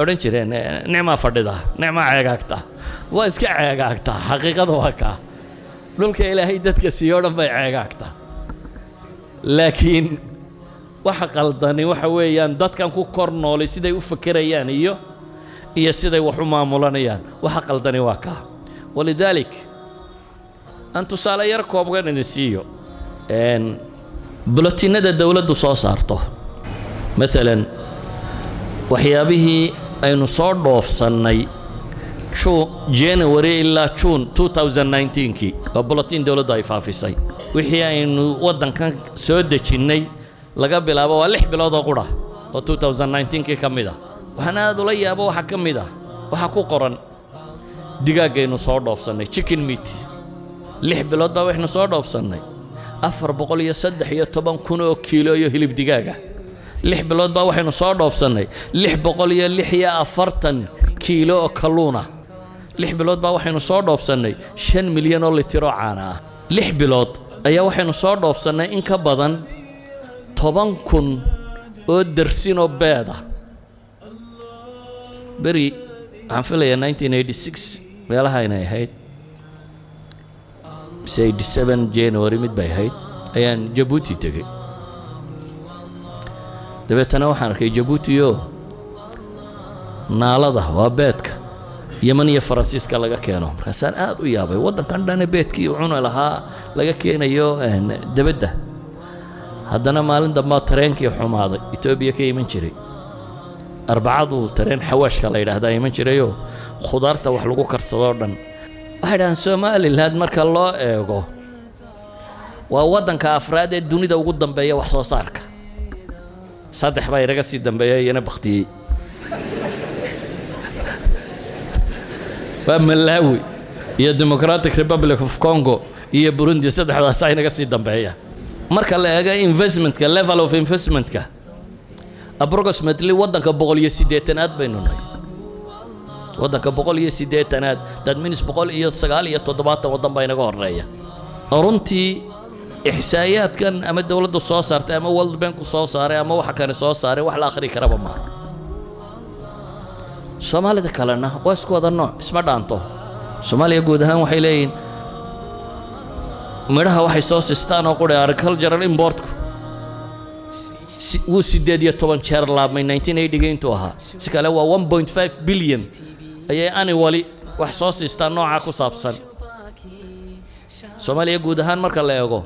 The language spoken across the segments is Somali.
Odhan jireen nicmaa fadhida, nicmaa ceegaagta, waa iska ceegaagtaa. Xaqiiqada waa kaa, dhulka Ilaahay dadka siiyo o dhan bay ceegaagtaa. Laakiin waxa qaldani waxa weeyaan dadkan ku kor noolay siday u fekerayaan iyo siday wax u maamulanayaan. Waxa qaldani waa kaa. ولذلك aan tusaale yar kooban idin siiyo. Bulletinada dowladdu soo saarto, maalan waxyaabihii aynu soo dhoofsannay January ilaa June 2019kii, waa bulletin dowladdu ay faafisay. Wixii aynu waddankan soo dejinnay laga bilaabo, waa 6 bilood oo qura oo 2019kii ka mid ah. Waxaan aad ula yaabo waxaa ka mid ah waxaa ku qoran digaaggaynu soo dhoofsannay, chicken meat. 6 bilood baa waxaynu soo dhoofsannay 413,000 oo kiilo iyo hilib digaaga. 6 bilood baa waxaynu soo dhoofsannay 646 kiilo oo kalluuna. 6 bilood baa waxaynu soo dhoofsannay 5 milyan oo litir oo caana ah. 6 bilood ayaa waxaynu soo dhoofsannay in ka badan 10,000 oo darsinoo beeda. Beri waxaan filayaa 1986 meelaha inay ahayd mise 87 January mid bay ahayd, ayaan Jabuuti tegey. Dabeetana waxaan arkay Jabuuti oo naalada, waa beedka, Yeman iyo Faransiiska laga keeno. Markaasaan aad u yaabay, waddankan dhane beedkii uu cuni lahaa laga keenayo debadda. Haddana maalin dambaa tareenkii xumaaday Etoobiya ka iman jiray. Arbacadu tareen xawaashka la yidhaahdaa iman jirayoo khudaarta wax lagu karsadoo dhan. Waxay dhahaan Somaliland marka loo eego waa waddanka afraad ee dunida ugu dambeeya wax soo saarka. Saddex baa inaga sii dambeeya, iyana baktiyey, waa Malawi iyo Democratic Republic of Congo iyo Burundi. Saddexdaasaa inaga sii dambeeya. Marka la eego investmentka, level of investmentka, approximately waddanka 180aad baynu nahay, waddanka 180aad. That means 179 waddan baa inaga horeeya. Runtii ixsaayaadkan ama dowladdu soo saartay ama World Banku soo saaray ama waxa kane soo saaray, wax la akhri karaba maaha. Soomaalida kalena waa isku wada nooc, isma dhaanto. Soomaaliya guud ahaan waxay leeyihiin midhaha waxay soo sistaan oo qura, agricultural importku wuu 18 jeer laabmay 1980ga intuu ahaa. Si kale waa 1.5 billion ayay annually wax soo siistaan noocaa ku saabsan. Soomaaliya guud ahaan marka la eego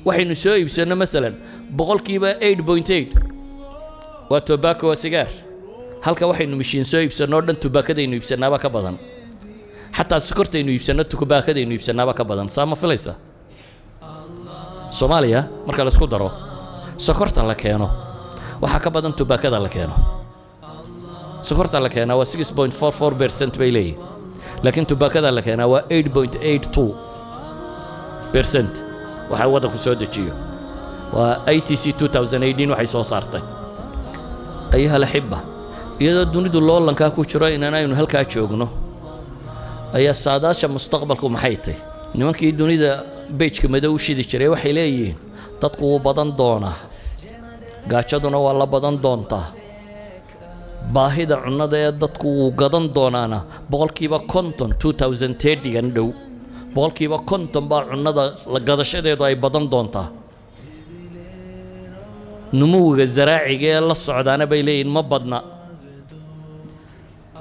waxaynu soo iibsanno, maalan 8.8% waa tobacco, waa sigaar. Halka waxaynu mishiin soo iibsanno o dhan tubaakadaynu iibsannaaba ka badan. Xataa sokortaynu iibsanno tubaakadaynu iibsannaaba ka badan. Saa ma filaysa? Soomaaliya marka la isku daro sokorta la keeno waxaa ka badan tubaakada la keeno. Sokorta la keenaa waa 6.44% bay leeyihin, laakiin tubaakada la keenaa waa 8.82% waxaa waddanku soo dejiyo. Waa ITC 2018 waxay soo saartay. أيها الأحبة, iyadoo dunidu loolankaa ku jiro inaan aynu halkaa joogno ayaa saadaasha mustaqbalku maxay tahy? Nimankii dunida beejka madow u shidi jiray waxay leeyihiin dadku wuu badan doonaa, gaajaduna waa la badan doontaa, baahida cunnada ee dadku wuu gadan doonaana 50% 2030-gan dhow 50% baa cunnada la gadashadeedu ay badan doontaa. Numuwiga zaraaciga ee la socdaana bay leeyihin ma badna.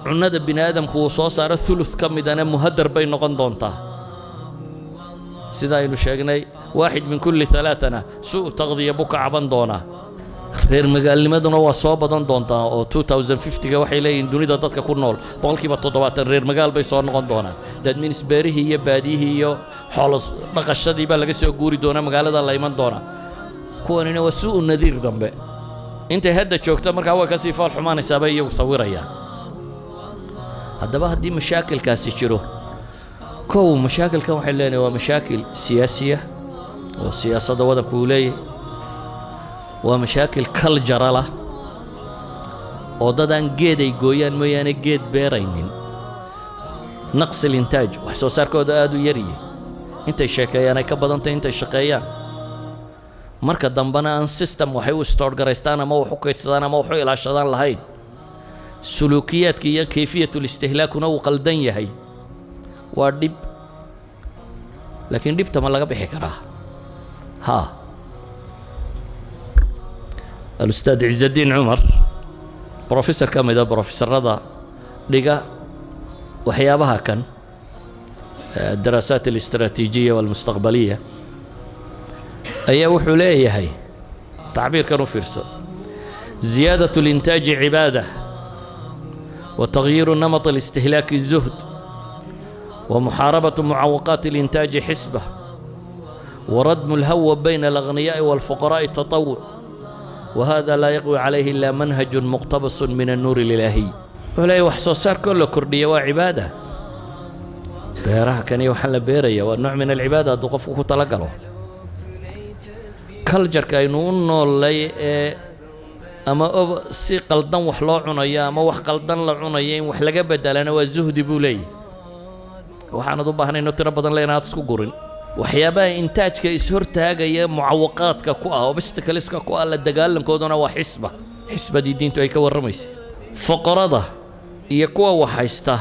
Cunnada bini aadamku uu soo saaro thuluth ka midana muhadar bay noqon doontaa. Sida aynu sheegnay, واحد من كل ثلاثة na سوء تغذية buu ka caban doonaa. Reer magaalnimaduna waa soo badan doontaa oo 2050-ga waxay leeyihiin dunida dadka ku nool 70% reer magaal bay soo noqon doonaan. That means beerihii iyo baadiyihii iyo xoolo dhaqashadii baa laga soo guuri doonaa, magaalada la iman doonaa. Kuwanina waa سوء nadiir dambe. Intay hadda joogto markaa way kasii fool xumaanaysaa bay iyagu sawirayaan. Haddaba haddii mashaakilkaasi jiro, kow, mashaakilkan waxay leenahay waa mashaakil siyaasiya oo siyaasadda waddanku uu leeyahay, waa mashaakil cultural ah oo dadaan geed ay gooyaan mooyaane geed beeraynin, نقص الإنتاج, wax soo saarkooda aada u yaryihi, intay sheekeeyaan ay ka badantay intay shaqeeyaan. Marka dambena aan system waxay u store garaystaan ama wax u kaydsadaan ama wax u ilaashadaan lahayn. Suluukiyaadka iyo كيفية الاستهلاك kuna uu qaldan yahay. Waa dhib, laakiin dhibta ma laga bixi karaa? Haa. Alustaad Ciزadiin Cumar, professor ka mida professorada dhiga waxyaabaha kan الدراسات الاستراتيجية والمستقبلية، ayaa wuxuu leeyahay tacbiirkan u fiirso: زيادة الإنتاج عبادة، وتغيير نمط الاستهلاك زهد، ومحاربة معوقات الإنتاج حسبة، وردم الهوة بين الأغنياء والفقراء تطوع، وهذا لا يقوي عليه إلا منهج مقتبس من النور الإلهي. Wuxuu wax soo saarkoo la kordhiya waa cibaada. Beeraha kani waxaan la beeraya waa nooc من العبادة hadduu qofku ku talagalo. Culture-ka aynu u noollay ee ama si qaldan wax loo cunayo ama wax qaldan la cunayo in wax laga bedelana waa zuhdi, buu leeyahy. Waxaanad u baahnayno tiro badan le inaad isku gurin. Waxyaabaha intaajka ishortaagaya, mucawaqaadka ku ah, obstacles-ka ku ah, la dagaalankooduna waa xisba, xisbadii diintu ay ka warramaysay. Foqorada iyo kuwa wax haysta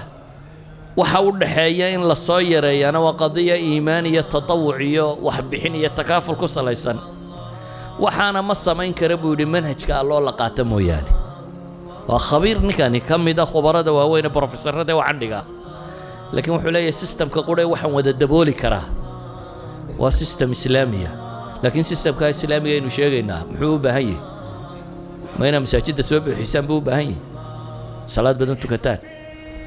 waxa u dhaxeeya in la soo yareeyana waa qadiya iimaan iyo tatawuc iyo waxbixin iyo takaaful ku salaysan. Waxaana ma samayn kara, buu yidhi, manhajka alloo la qaata mooyaane. Waa khabiir ninkani, ka mid a khubarada waaweyn ee professorada ee waxan dhiga, laakiin wuxuu leeyahay system-ka qudhe waxaan wada dabooli karaa waa system islaamiya. Laakiin system-ka islaamiga aynu sheegaynaa muxuu u baahan yahay? Ma inaad masaajidda soo buuxisaan buu u baahan yahay? Salaad badan tukataan?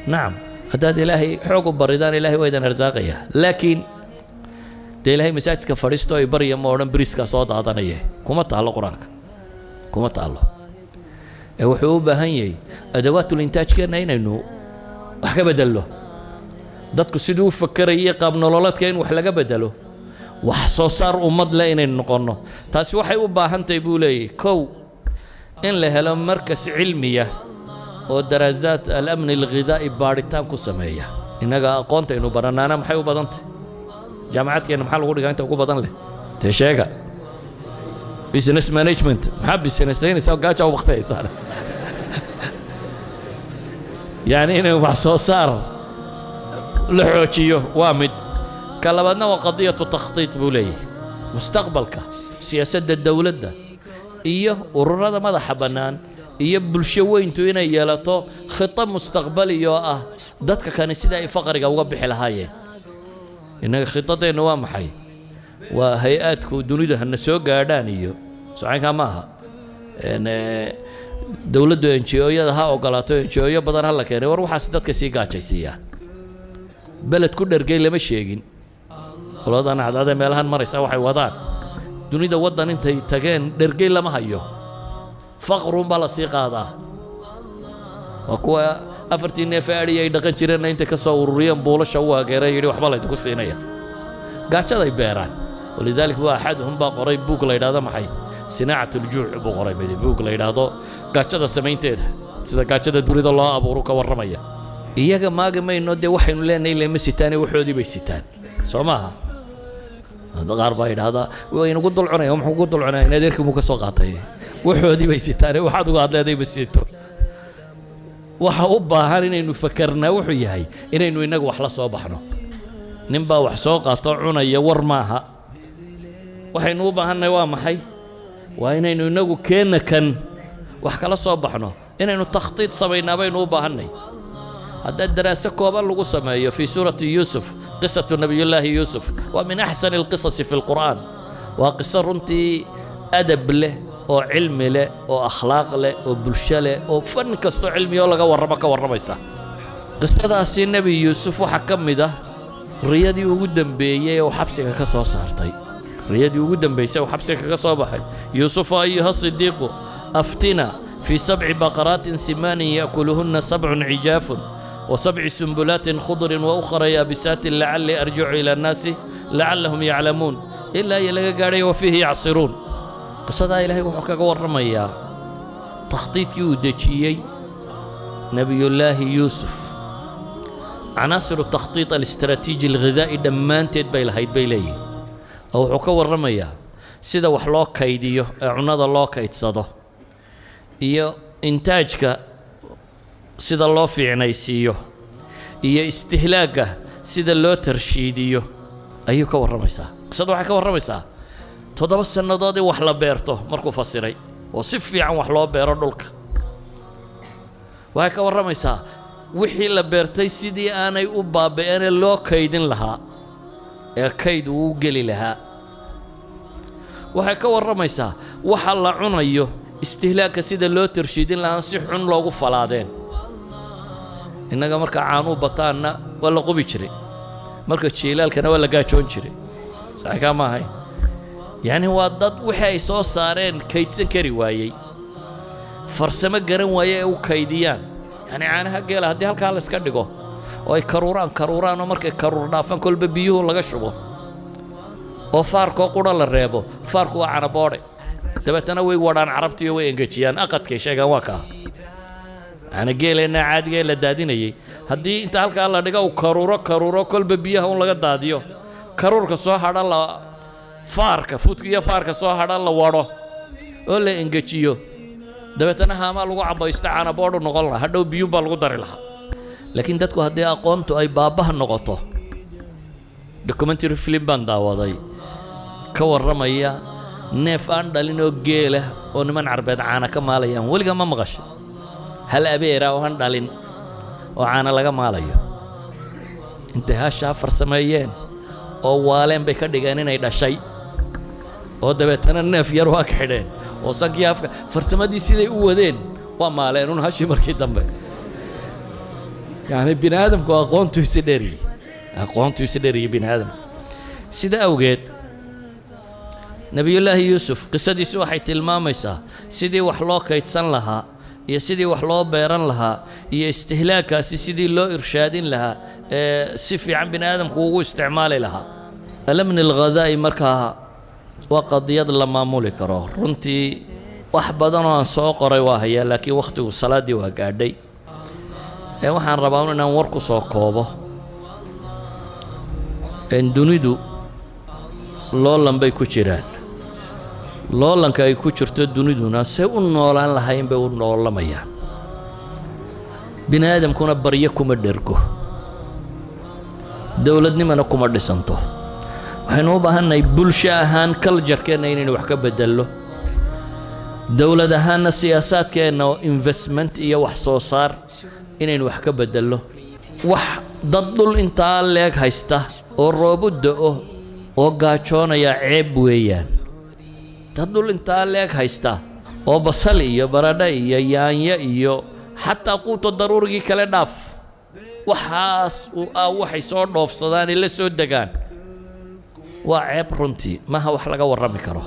Nacam, haddaad Ilaahay xoog u baridaan, Ilaahay waa idin arsaaqaya. Laakiin dee Ilaahay masaajidka fadhiisto ay barya ma odhan, beriiskaa soo daadanaya kuma taallo Qur-aanka, kuma taallo. Ee wuxuu u baahan yahay أدوات الإنتاج keenna inaynu wax ka bedello, dadku siduu u fakerayay, qaab nololeedka in wax laga bedelo, wax soo saar ummad leh inaynu noqonno. Taasi waxay u baahan tahay, buu leeyahy, kow, in la helo markas cilmiya oo دراسات الأمن الغذائي baadhitaan ku sameeya. Innaga aqoontaynu barannaana maxay u badan tahay? Jaamacadkeenna maxaa lagu dhigaa inta ugu badan leh? Dee sheega. Business management. Maxaa businessaynaysaa? Gaaja u baktayaysaa. Yacni inay wax soo saar la xoojiyo waa mid. Ka labaadna waa قضية تخطيط, buu leeyahay. Mustaqbalka siyaasadda dowladda iyo ururada madaxa bannaan iyo bulsho weyntu inay yeelato khito mustaqbali oo ah dadka kani sida ay faqriga uga bixi lahaayeen. Innaga khitadeennu waa maxay? Waa hay-aadku dunidu hana soo gaadhaan iyo socaynkaa ma aha. Dowladdu NGO-yada ha ogolaato, NGO-yo badan ha la keenay. War waxaas dadka sii gaajaysiiyaa. Beled ku dhergay lama sheegin. Qoladan cadcadee meelahan maraysa waxay wadaan, dunida waddan intay tageen dhergey lama hayo, faqrun baa la sii qaadaa. Waa kuwa afartii neef ee adhi ay dhaqan jireenna intay ka soo ururiyeen buulasha u hageeray, yidhi waxba laydinku siinaya. Gaajaday beeraan. ولذلك waa أحدهم baa qoray buug la yidhahdo maxay, صناعة الجوع buu qoray midi, buug la yidhaahdo gaajada samaynteeda, sida gaajada dunida loo abuuro ka warramaya. Iyaga maagi mayno, dee waxaynu leenahay lema sitaane, waxoodii bay sitaan, soo maaha? Hadda qaar baa yidhaahdaa way inagu dul cunaya. Muxuu ku dul cunaya? In adeerkii muu ka soo qaatay? Waxoodii bay sitaane, waxaad uga hadleeday ma sito. Waxa u baahan inaynu fakarnaa wuxuu yahay inaynu innagu wax la soo baxno. Nin baa wax soo qaato cunaya, war maaha. Waxaynu u baahannahay waa maxay? Waa inaynu innagu keenna kan wax kala soo baxno, inaynu takhtiid samaynaa baynu u baahannay. Haddaa daraaso kooban lagu sameeyo في سورة يوسف، قصة نبي الله يوسف waa من أحسن القصص في القرآن. Waa qiso runtii adab leh oo cilmi leh oo akhlaaq leh oo bulsho leh oo fan kastoo cilmiyoo laga warramo ka warramaysa. Qisadaasi Nebi Yuusuf waxaa ka mid ah riyadii ugu dambeeyey ee uu xabsiga ka soo saartay, riyadii ugu dambaysay uu xabsiga kaga soo baxay. يوسف أيها الصديق أفتنا في سبع بقرات سمان يأكلهن سبع عجاف وسبع سنبلات خضر وأخر يابسات لعلي أرجع إلى الناس لعلهم يعلمون، ilaa iyo laga gaadhay وفيه يعصرون. Qisadaa Ilaahay wuxuu kaga warramayaa takhtiidkii uu dejiyey Nebiyullaahi Yuusuf. عناصر التخطيط الاستراتيجي الغذائي dhammaanteed bay lahayd, bay leeyihin. Oo wuxuu ka warramayaa sida wax loo kaydiyo ee cunnada loo kaydsado iyo intaajka. Sida loo fiicnaysiiyo iyo istihlaagga sida loo tarshiidiyo ayuu ka warramaysaa. Qisada waxay ka warramaysaa 7 sannadood in wax la beerto markuu fasiray oo si fiican wax loo beero dhulka. Waxay ka warramaysaa wixii la beertay sidii aanay u baaba'eenee loo kaydin lahaa ee kayd uu u geli lahaa. Waxay ka warramaysaa waxa la cunayo, istihlaagka sida loo tarshiidin lahaa si xun loogu falaadeen. Innaga marka caanuu bataanna waa la qubi jiray, marka jiilaalkana waa la gaajoon jiray. Saxikaa ma ahayn? Yacni waa dad wixii ay soo saareen kaydsan kari waayey, farsamo garan waaye ee u kaydiyaan. Yacni caanaha geela haddii halkaa la iska dhigo oo ay karuuraan karuuraan oo markay karuur dhaafaan kolba biyuhu laga shubo oo faarkoo qura la reebo, faarku waa canaboodhe. Dabeetana way wadhaan carabtiyo way engejiyaan. Aqadkay sheegaan waa kaa caana geeleenna caadiga ee la daadinayay. Haddii inta halkaa la dhigo uu karuuro karuuro, kolba biyaha un laga daadiyo, karuurka soo hadha la faarka fuudka iyo faarka soo hadha la wadho oo la engejiyo, dabeetana haamaa lagu cabaysto, caanaboodhu noqon lahaa. Hadhow biyuunbaa lagu dari lahaa. Laakiin dadku haddii aqoontu ay baabbaha noqoto. Documentary film baan daawaday ka warramaya neef aan dhalin oo geela oo niman Carbeed caana ka maalayaan. Weligaa ma maqashay hal abeera oo aan dhalin oo caana laga maalayo? Intay hashaa farsameeyeen oo waaleen bay ka dhigeen inay dhashay, oo dabeetana neef yar waa ka xidheen oo sankii afka farsamadii siday u wadeen waa maaleen un hashii markii dambe. Yacni bini aadamku aqoontu isi dheeriyey, aqoontu isi dheeriyey bini aadamku. Sida awgeed Nebiyullaahi Yuusuf qisadiisu waxay tilmaamaysaa sidii wax loo kaydsan lahaa iyo sidii wax loo beeran lahaa iyo istihlaagkaasi sidii loo irshaadin lahaa ee si fiican bini aadamku ugu isticmaali lahaa. الأمن الغذائي markaa waa qadiyad la maamuli karo. Runtii wax badan oo aan soo qoray waa hayaa, laakiin wakhtigu salaaddii waa gaadhay ee waxaan rabaa inaan war ku soo koobo. Dunidu loolan bay ku jiraan. Loolanka ay ku jirto duniduna say u noolaan lahayn bay u noolamayaan. Bini aadamkuna baryo kuma dhergo, dowladnimana kuma dhisanto. Waxaynu u baahannahay bulsho ahaan culture-keenna inaynu wax ka bedello, dowlad ahaanna siyaasaadkeenna investment iyo wax soo saar inaynu wax ka bedello. Wax dad dhul intaa leeg haysta oo roobu da'o oo gaajoonaya ceeb weeyaan. Dad dhul intaa leeg haysta oo basal iyo baradho iyo yaanyo iyo xataa quuta daruurigii kale dhaaf, waxaas uu ah waxay soo dhoofsadaan ee la soo degaan, waa ceeb runtii. Maha wax laga warrami karo.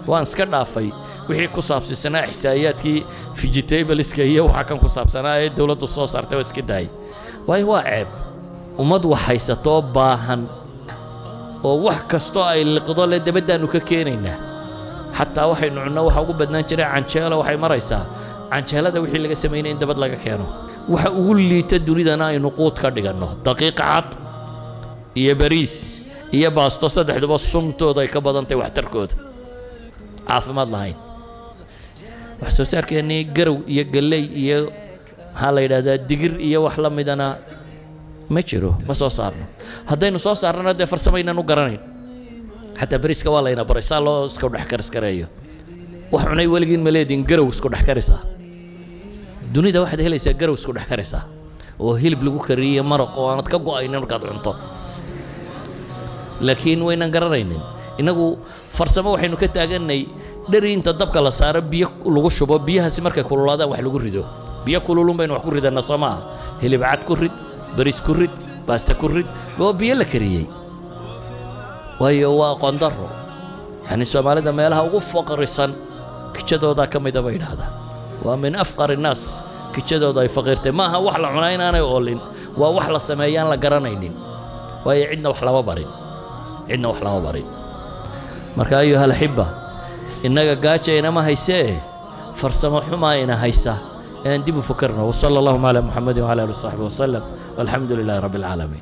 Waan iska dhaafay wixii ku saabsiisanaa ixsaa'iyaadkii vegetables-ka iyo waxa kan ku saabsanaa ee dowladdu soo saartay, waa iska daayay, waayo waa ceeb. Ummad wax haysatoo baahan oo wax kastoo ay liqdo le dabaddaannu ka keenaynaa. Xataa waxaynu cunno waxa ugu badnaan jiray canjeelo. Waxay maraysaa canjeelada wixii laga samaynaya in dabad laga keeno. Waxa ugu liita dunidana aynu quud ka dhiganno, daqiiq cad iyo bariis iyo baasto, saddexduba sumtooda ay ka badantahay waxtarkooda caafimaad lahayn. Wax soo saarkeennii garow iyo galley iyo maxaa la yidhahdaa digir iyo wax la midana ma jiro, ma soo saarno. Haddaynu soo saarnana dee farsamaynan u garanayn. Xataa bariiska waa layna baray saa loo iska dhex kariskareeyo. Wax cunay weligiin ma leediin garow isku dhex karisaa? Dunida waxaad helaysaa garow isku dhex karisaa oo hilib lagu kariyey, maraq oo aanad ka go'aynin markaad cunto, laakiin waynan garanaynin. Innagu farsamo waxaynu ka taaganay dheri inta dabka la saaro biyo lagu shubo, biyahaasi markay kululaadaan wax lagu rido. Biyo kululun baynu wax ku ridanaa, soo maaha? Hilib cad ku rid, bariis ku rid, baasta ku rid, oo biyo la kariyey. Waayo waa aqoon darro. Yacni Soomaalida meelaha ugu faqrisan kijadoodaa ka mida bay idhaahdaan. Waa من أفقر الناس. Kijadooda ay faqiirtay maaha wax la cunaa inaanay oolin, waa wax la sameeyaan la garanaynin, waayo cidna wax lama barin, cidna wax lama barin. Marka أيها الأحبة, innaga gaaja inama haysee, farsamo xumaa ina haysa ee aan dib u fakarno. وصلى اللهم على محمد وعلى آله وصحبه وسلم والحمد لله رب العالمين.